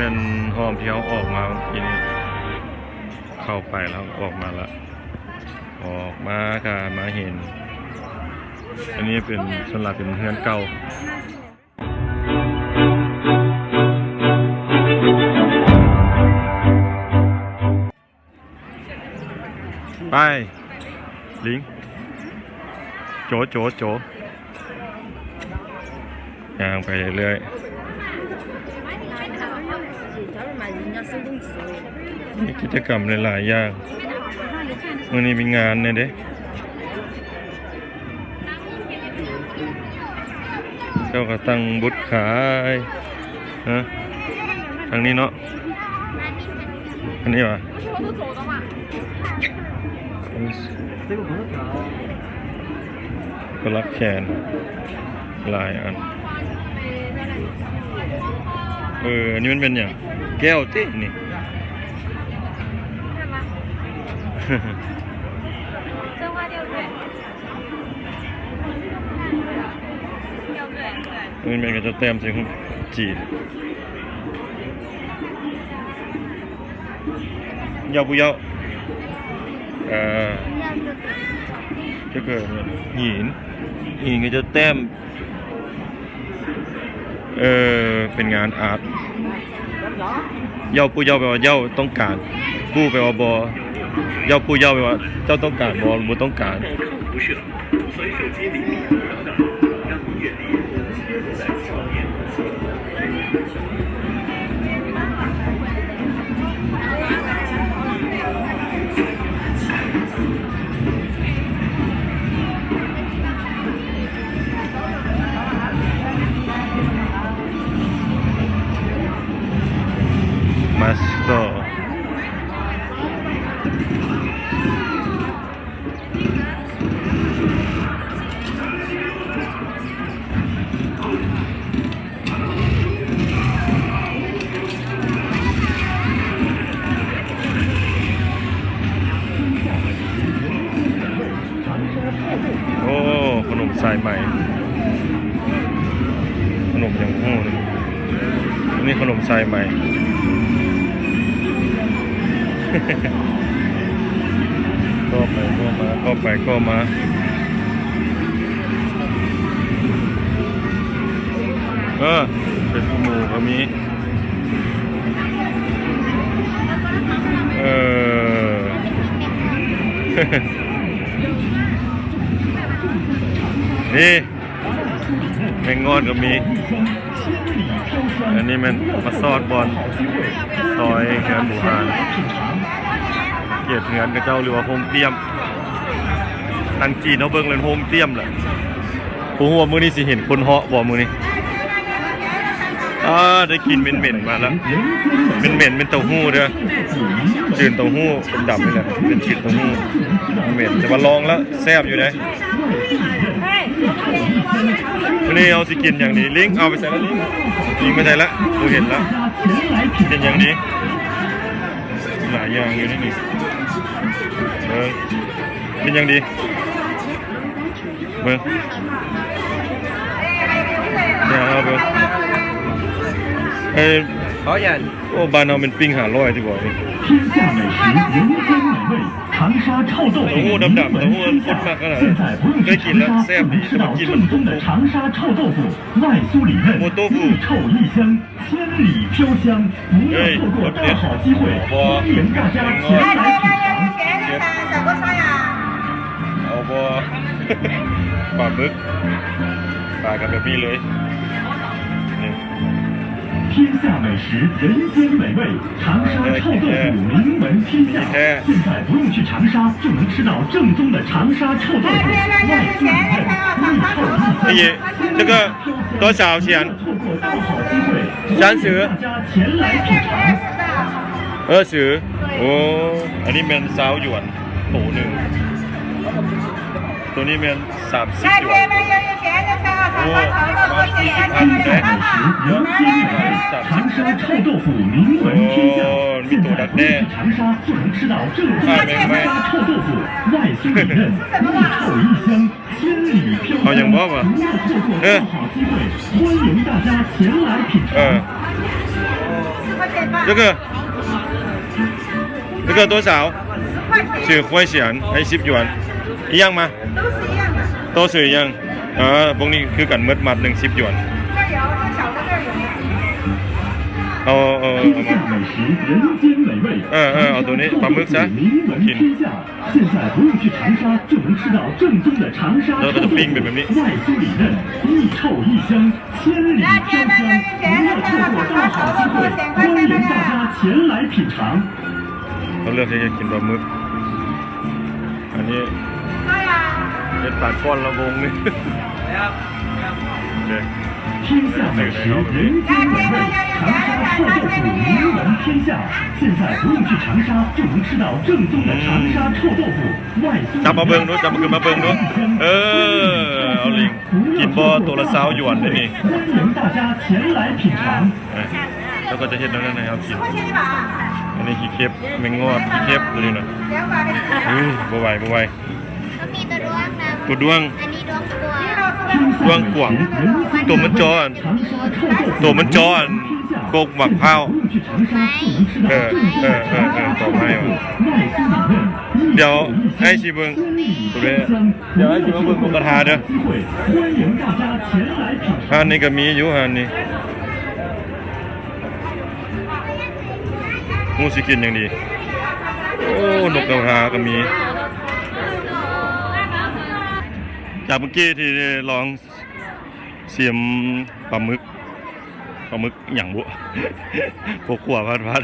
ແມ່ນຫ້ອງທີ່ເຮົາອອກມາເມື່ອກີ້ນີ້ ເຂົ້າໄປແລ້ວ ອອກມາລະ ອອກມາກະມາເຫັນ ອັນນີ້ເປັນ ສ່ວນຫຼາຍເປັນເຮືອນເກົ່າ. ໄປ ລິງ ໂຈ ໂຈ ໂຈ ຍ່າງໄປເລື້ອຍໆ ມີກິດຈະກຳຫຼາຍໆຢ່າງ ມື້ນີ້ມີງານແນ່ເດ້. ເຈົ້າກໍຕັ້ງບູດຂາຍ ຮະ ທາງນີ້ເນາະ ອັນນີ້ຫວາ ກໍລັກແຂນຫຼາຍອັນ. ເອີ ອັນນີ້ມັນແມ່ນຫຍັງ? ແກ້ວຕິນີ້? ນີ້ແມ່ນເຂົາເຈົ້າແຕ້ມໃສ່ຮູບຈີນ ເຍົາຜູ້ເຍົາ ເອີ ເຈົ້າເກີດ ຫີນ ຫີນເຂົາເຈົ້າແຕ້ມ ເອີ ເປັນງານອາດ. ເຍົາຜູ້ເຍົາແປວ່າເຍົາຕ້ອງການ, ຜູ້ແປວ່າບໍ່. ເຍົາຜູ້ເຍົາແປວ່າເຈົ້າຕ້ອງການບໍ່ ຫຼືບໍ່ຕ້ອງການ. ມາສະເຕີ ໂອ້ ຂະໜົມສາຍໄໝ ຂະໜົມຫຍັງຮູ້ນີ້ ນີ້ຂະໜົມສາຍໄໝ ກໍໄປກໍມາ ກໍໄປກໍມາ. ເອີ ເປັນໝູກໍມີ ເອີ ນີ້ ແມງງອດກໍມີ. ອັນນີ້ແມ່ນມາຊອດບ່ອນຊອຍເຮືອນບູຮານ ເຂດເຮືອນເຂົາເຈົ້າ ຫຼືວ່າໂຮງຕ້ຽມ. ທາງຈີນເຮົາເບິ່ງແລ້ວໂຮງຕ້ຽມແຫຼະ. ບໍ່ຮູ້ວ່າມື້ນີ້ຊິເຫັນຄົນເຫາະບໍ່ມື້ນີ້. ອາ ໄດ້ກິ່ນເໝັນໆມາແລ້ວ ເໝັນໆ ເປັນເຕົ້າຫູ້ເດີ ຈືນເຕົ້າຫູ້ດຳໆນີ້ແຫຼະ ເປັນຈືນເຕົ້າຫູ້ ເໝັນ ແຕ່ວ່າລອງແລ້ວແຊບຢູ່ເດ້. ມື້ນີ້ເຮົາຊິກິນຫຍັງດີ? ລິງ ເອົາໄປໃສລະລິງ? ລິງໄປໃສລະ? ບໍ່ເຫັນລະ. ກິນຫຍັງດີ? ຫຼາຍຢ່າງຢູ່ໃນນີ້ ເບິ່ງ ກິນຫຍັງດີ? ເບິ່ງ ເບິ່ງ ເອີ ຂໍຫຍັງ? ໂອ້ ບ້ານເຮົາແມ່ນປີ້ງຫ້າຮ້ອຍຕິບໍ່ນີ້? 天下美食，人间美味，长沙臭豆腐名闻天下。现在不用去长沙，就能吃到正宗的长沙臭豆腐，外酥里嫩，入口异香。 千里飘香，不要错过大好机会，欢迎大家前来品尝。 ເອົາບໍ່? ປາໝຶກ ປາກັນແບບນີ້ເລີຍ ນີ້. 天下美食，人间美味，长沙臭豆腐名闻天下。现在不用去长沙，就能吃到正宗的长沙臭豆腐，外酥里嫩，入口异香。 多少钱？三十。二十。 ໂອ້ ອັນນີ້ແມ່ນຊາວຢວນໂຕໜຶ່ງ ໂຕນີ້ແມ່ນສາມສິບຢວນ. ໂອ້ ປະມານສີ່ສິບພັນເດ້. 长沙臭豆腐名闻天下， ໂອ້ ມີໂຕດັກແດ້ ຂາຍແມ່ນໄມ້ ເອົາຫຍັງບໍ່ວະ? ເອີ ເອີ.这个这个多少？十块钱，十块钱，还十元，一样吗？都是一样的。都是一样。啊，พวกนี้คือกันหมด มัดหนึ่งสิบหยวน 这儿有，这小的这儿有。เอาเอาเอามา เออเออ เอาตัวนี้ ปลาหมึกซะ กิน 现在不用去长沙就能吃到正宗的长沙臭豆腐，外酥里嫩，一臭一香，千里飘香。不要错过大好机会，欢迎大家前来品尝。 เขาเลือกที่จะกินปลาหมึก อันนี้เฮ็ดปลาช่อนละวงนี่ โอเค 天下美食，人间美味，长沙臭豆腐名扬天下。现在不用去长沙，就能吃到正宗的长沙臭豆腐。外酥里嫩， จับมาเบิ่งดู จับมาขึ้นมาเบิ่งดู เออ เอาลิง กินบ่ ตัวละซาวหยวนเด้นี่ 欢迎大家前来品尝。 เอ้ย แล้วก็จะเฮ็ดแนวนั้นให้เฮากิน อันนี้ขี้เข็บ แมงงอด ขี้เข็บตัวนี้นะ เฮ้ย บ่ไหว บ่ไหว ก็มีตัวด้วงนะ ตัวด้วง อันนี้ด้วงกวาง ด้วงกวาง ตัวมันจอ ตัวมันจอ โคกหมากพร้าว เออ เออ เออ เออ บอกให้ว่ะ เดี๋ยวไอ้ชีเบิง เดี๋ยวไอ้ชีมาเบิงนกกระทาเด้อ อันนี้ก็มีอยู่ อันนี้ หมู่สิกินหยังดี โอ้ นกกระทาก็มี จากเมื่อกี้ที่ลองชิมปลาหมึก ปลาหมึกหยังบุ พวกขั่วพัดพัด